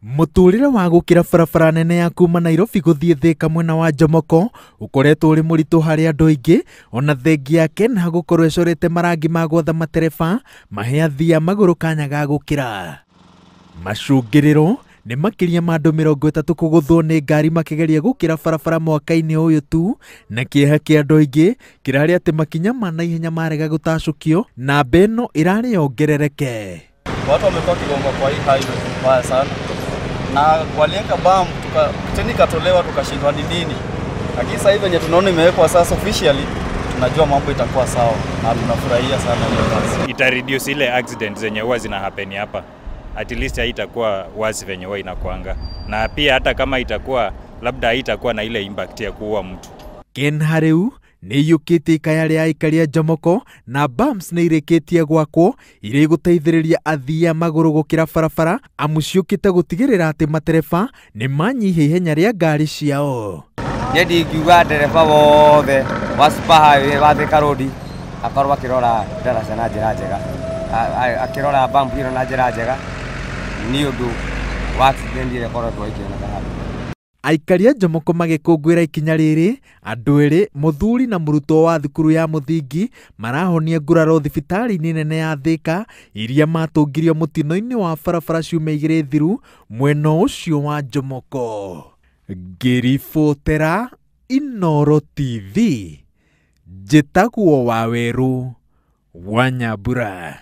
Mũtũrĩre wa gũkĩra barabara nene ya kuma Nairobi gũthiĩ Thika mwena wa Jomoko ũkoretwo ũrĩ mũritũ harĩ andũ aingĩ, ona thengia ya KENHA gũkorwo ĩcorete marangi ma gwatha matereba mahe athii a magũrũ kanya ga gũkĩra. Macũngĩrĩro nĩ makĩria ma andũ 30 kũgũthwo nĩ ngari makĩgeria gũkĩra barabara mwaka-inĩ ũyũ tu, na kĩeha kĩa andũ aingĩ kĩrarĩ atĩ makinya ma naihenya marega gũtacũkio, namba ĩno ĩrarĩ yongerereke. Watu wamekuwa wakigonga kwa hii highway mbaya sana, na waliweka bump tena ikatolewa, tukashindwa ni nini, lakini sasa hivi venye tunaona imewekwa sasa officially, tunajua mambo itakuwa sawa na tunafurahia sana hiyo kazi. Ita reduce ile accident zenye huwa zina happen hapa, at least haitakuwa wazi venye huwa inakuanga, na pia hata kama itakuwa labda haitakuwa na ile impact ya kuua mtu. KENHA rĩu nĩ iyũkĩtie ikaya rĩa aikari a Jomoko na bumps nĩ irĩkĩtie gwakwo iria igũteithĩrĩria athii a magũrũ gũkĩra barabara, amu ciũkĩte gũtigĩrĩra atĩ matereba nĩ manyihia ihenya rĩa ngari ciao. Niĩ ndingiuga ndereba wothe wa super highway wa Thika Road akorwo akĩrora ndaraca na njĩra njega, akĩrora bump ĩno na njĩra njega, nĩ ũndũ wa accident ĩrĩa ĩkoretwo ĩkĩoneka haha. Aikari a Jomoko magĩkũngũĩra ikinya rĩrĩ, andũ erĩ, mũthuri na mũrutwo wa thukuru ya mũthingi marahonia nguraro thibitarĩ-inĩ nene ya Thika iria matũngirio mũtino-inĩ wa barabara ciumia igĩrĩ thiru mwena ũcio wa Jomoko. Ngĩribotera Inooro TV, njĩtagwo Wawerũ wa Nyambura.